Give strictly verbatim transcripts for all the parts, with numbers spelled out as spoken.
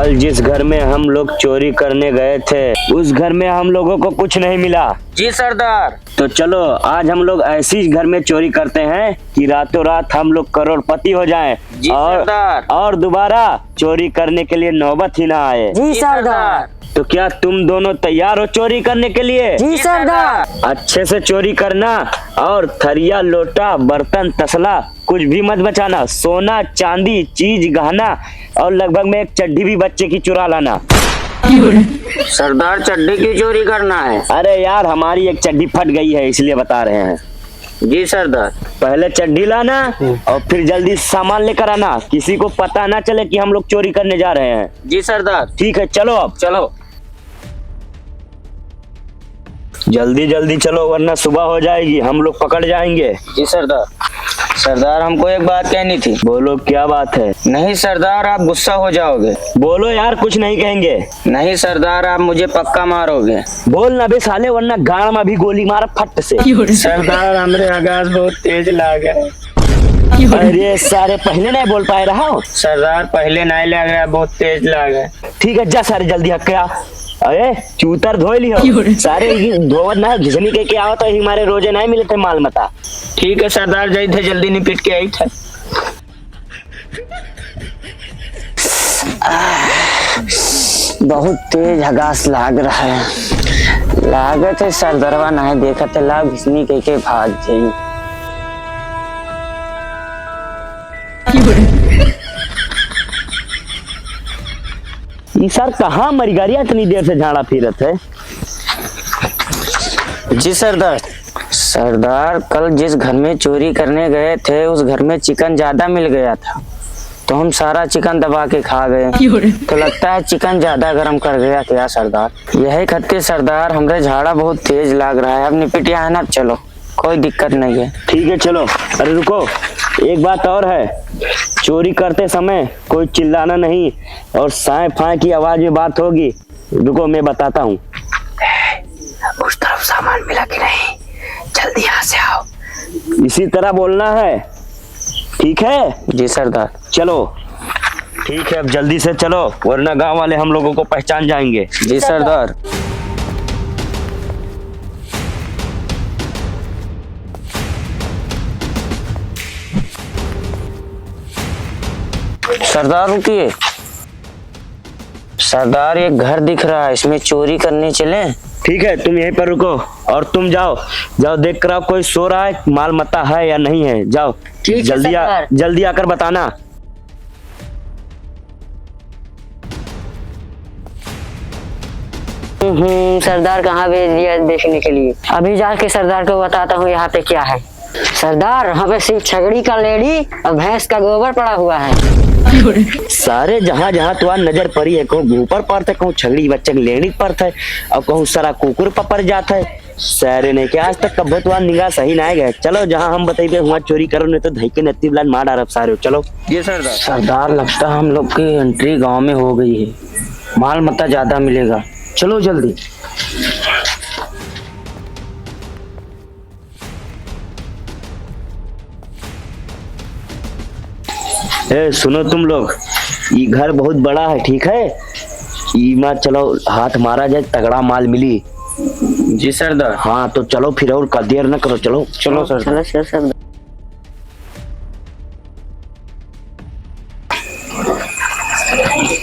कल जिस घर में हम लोग चोरी करने गए थे, उस घर में हम लोगों को कुछ नहीं मिला। जी सरदार। तो चलो, आज हम लोग ऐसी घर में चोरी करते हैं कि रातों रात हम लोग करोड़पति हो जाएं। जी और, सरदार। और दोबारा चोरी करने के लिए नौबत ही ना आए। जी जी सरदार। सरदार। तो क्या तुम दोनों तैयार हो चोरी करने के लिए? जी जी सरदार। सरदार। अच्छे से चोरी करना और थरिया, लोटा, बर्तन, तसला कुछ भी मत बचाना। सोना, चांदी, चीज, गहना और लगभग में एक चड्ढी भी बच्चे की चुरा लाना। सरदार, चड्ढी क्यों चोरी करना है? अरे यार, हमारी एक चड्ढी फट गई है, इसलिए बता रहे हैं। जी सरदार। पहले चड्ढी लाना हम्म। और फिर जल्दी सामान लेकर आना, किसी को पता ना चले कि हम लोग चोरी करने जा रहे हैं। जी सरदार। ठीक है, चलो अब। चलो। जल्दी जल्दी चलो, वरना सुबह हो जाएगी, हम लोग पकड़ जाएंगे। जी सरदार। सरदार, हमको एक बात कहनी थी। बोलो, क्या बात है? नहीं सरदार, आप गुस्सा हो जाओगे। बोलो यार, कुछ नहीं कहेंगे। नहीं सरदार, आप मुझे पक्का मारोगे। बोल ना बे साले, वरना गाड़ में भी गोली मार फट से। सरदार, हमरे हगास बहुत तेज लाग है। अरे सारे, पहले नहीं बोल पाए रहा हो। सरदार, पहले नहीं लाग रहा, बहुत तेज लाग है। ठीक है, जा सारे, जल्दी हक के आ। अरे चूतर धोए लियो। सारे ये धोवत ना, घिसनी के क्या होता है, हमारे रोजे नहीं मिलते माल मता। ठीक है सरदार, जाई थे, जल्दी निपट के आई थे। बहुत तेज हगास लाग रहा है। लागत है सरदरवा नाहीं देखत है, लाव घिसनी के, के भाग जाई। ई सर कहाँ मरी गाड़िया इतनी देर से झाड़ा फिरत है? जी सरदार। सरदार, कल जिस घर में चोरी करने गए थे, उस घर में चिकन ज्यादा मिल गया था, तो हम सारा चिकन दबा के खा गए। तो लगता है चिकन ज्यादा गरम कर गया क्या सरदार? यही खातिर सरदार, हमरे झाड़ा बहुत तेज लाग रहा है। अब निपटिया है ना, अब चलो, कोई दिक्कत नहीं है। ठीक है, चलो। अरे रुको, एक बात और है, चोरी करते समय कोई चिल्लाना नहीं और साए फाए की आवाज में बात होगी। रुको, मैं बताता हूँ। उस तरफ सामान मिला कि नहीं? जल्दी यहाँ से आओ। इसी तरह बोलना है, ठीक है? जी सरदार। चलो, ठीक है, अब जल्दी से चलो, वरना गांव वाले हम लोगों को पहचान जाएंगे। जी सरदार। सरदार, रुकिए। सरदार, एक घर दिख रहा है, इसमें चोरी करने चलें? ठीक है, तुम यहीं पर रुको और तुम जाओ, जाओ देख कर आओ, कोई सो रहा है, माल मत्ता है या नहीं है, जाओ। ठीक है, जल्दी आ, सरदार। जल्दी आकर बताना। हम्म, सरदार कहाँ भेज दिया देखने के लिए? अभी जाके सरदार को बताता हूँ यहाँ पे क्या है। सरदार, हमें सिर्फ छगड़ी का लेड़ी और भैंस का गोबर पड़ा हुआ है। सारे जहाँ जहाँ तुम्हार नजर पड़ी है, कहूँ गोबर पड़त है, कहूँ छगड़ी बच्चा के लेड़ी पड़त है और कहूँ सारा कुकुर पड़ जात है। सारे नहीं के आज तक कब्बो तुम्हार निगाह सही ना गए। चलो जहाँ हम बताइबे हुआ चोरी करो, नहीं तो धई के नत्ती बिलान मार डारब सारे। चलो। ये सरदार। सरदार, लगता है हम लोग की entry गांव में हो गई है, माल मत्ता ज्यादा मिलेगा। चलो जल्दी। ए, सुनो तुम लोग, ई घर बहुत बड़ा है, ठीक है? ई मा चलो हाथ मारा जाए, तगड़ा माल मिली। जी सरदार। हाँ, तो चलो फिर और का देर न करो, चलो। चलो सरदार। चलो सर, सरदार।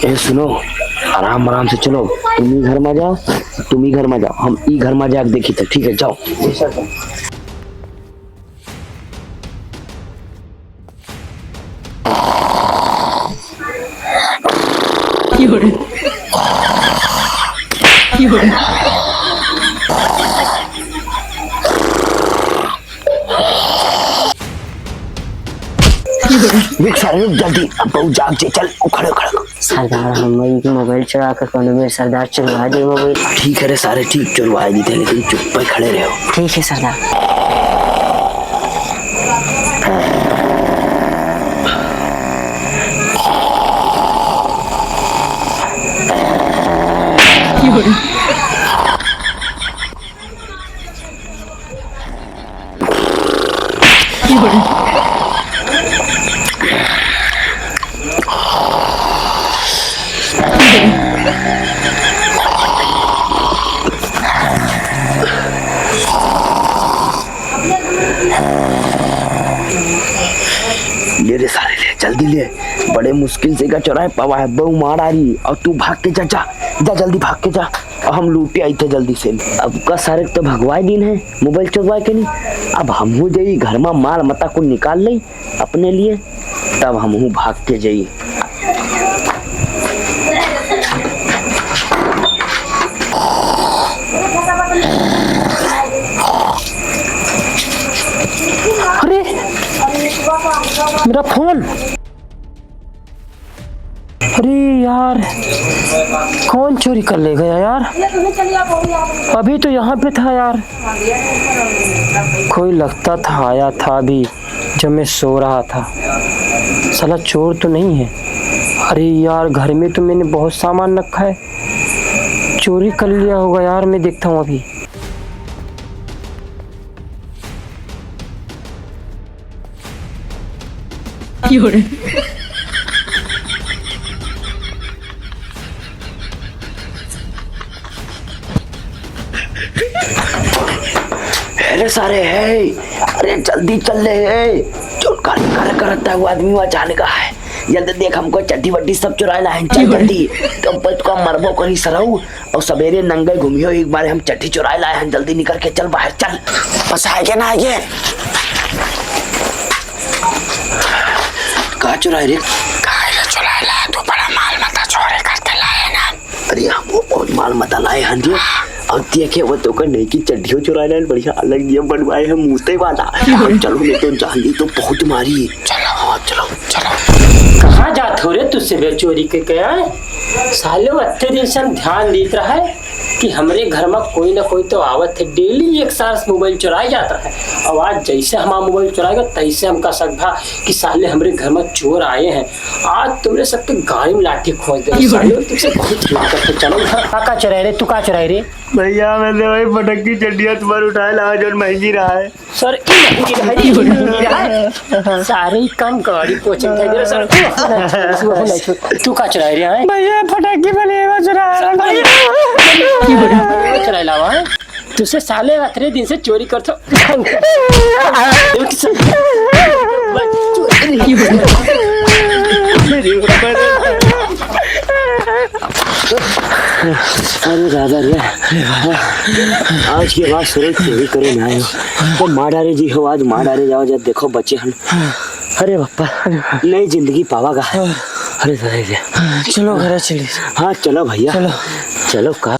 ए, सुनो, आराम आराम से चलो। तुम ई घर मा जाओ, तुम ई घर मा जाओ, हम ई घर मा जाके देखी थे, ठीक है? जाओ। रुक सारे, रुक जल्दी, अब बहू जाग जे, चल, उखड़, उखड़। सरदार, हम इनकी मोबाइल चुरा कर कोनो में सरदार चुरवा दे मोबाइल। ठीक है रे सारे, ठीक चुरवा देते हैं, लेकिन चुप पे खड़े रहो। ठीक है सरदार। ले रे सारे, ले, जल्दी ले। बड़े मुश्किल से का चोराए पावा है, बहू मार आ रही। और तू भाग के जा, जा, जा, जल्दी भाग के जा। और हम लूटे आई थे जल्दी से। अब का सारे तो भगवाए दिन है, मोबाइल चोरवाए के नहीं। अब हमहू जाई घर मा माल मता कुल निकाल ले अपने लिए, तब हमहू भाग के जाई। अरे, मेरा फोन। अरे यार, कौन चोरी कर ले गया यार? अभी तो यहाँ पे था यार। कोई लगता था, आया था अभी जब मैं सो रहा था। साला चोर तो नहीं है। अरे यार, घर में तो मैंने बहुत सामान रखा है, चोरी कर लिया होगा यार। मैं देखता हूँ अभी। अरे सारे, हे, अरे जल्दी चल ले, हे। चल, कर, कर, करता हुआ आदमी वहाँ जाने का है। जल्दी देख, हमको चड्डी वड्डी सब चुराए लाए हैं। चल जल्दी। तो बस का मरबो कहीं सरऊ। और सवेरे नंगे घूमियो, एक बार हम चड्डी चुराए लाए हैं। जल्दी निकल के चल बाहर, चल। बस आगे ना आगे। का चुराए रे? काहे रे चुराए लाए? तू बड़ा माल मता चोरी करके लाए ना। अरे, हम वो बहुत माल मता लाए हैं जी। और देखे, वो तो कर नहीं की चड्डियों चुराए लाए, बढ़िया अलग नियम बनवाए हैं, मूते वाला। अब चलो, नहीं तो जान ली तो बहुत मारी। चलो। हाँ, चलो, चलो। कहाँ जात हो रे तू सुबह चोरी के गया? साले, अत्ते दिन से हम ध्यान देत रहा है कि हमरे घर मा कोई ना कोई तो आवत है, डेली एक सार मोबाइल चुराए जात रहा है। और आज जैसे हमारा मोबाइल चुराएगा, तैसे हमका शक भा कि साले हमरे घर मा चोर आए हैं। आज तुमरे सबके गाड़ी में लाठी खोंच दे। साले, तुमसे बहुत प्यार करते। चलो। का, का चुराए रे? तू का चुराए रे? भैया, मैं तो वही फटक्की चड्डिया तुम्हारे उठाए लावा, जो महंगी रहा है। सर, ई नहीं रहा, ई नहीं रहा। सारे ही काम गाड़ी पोछे थे, जरा सर। तू का चुराए रे, हैं? भैया, फटाके वाले वो चुरा रहा है। चुराए लावा, हैं? तुझसे साले अतरे दिन से चोरी कर थो। अरे दादा रे, आज के बाद सूरज चोरी करे ना आयो। तो मार डारे जी हो, आज मार डारे जाओ, जब देखो बच्चे हन। अरे बापा, नई जिंदगी पावागा। अरे दादा रे। चलो घर चली। हाँ, चलो भैया। चलो। चलो का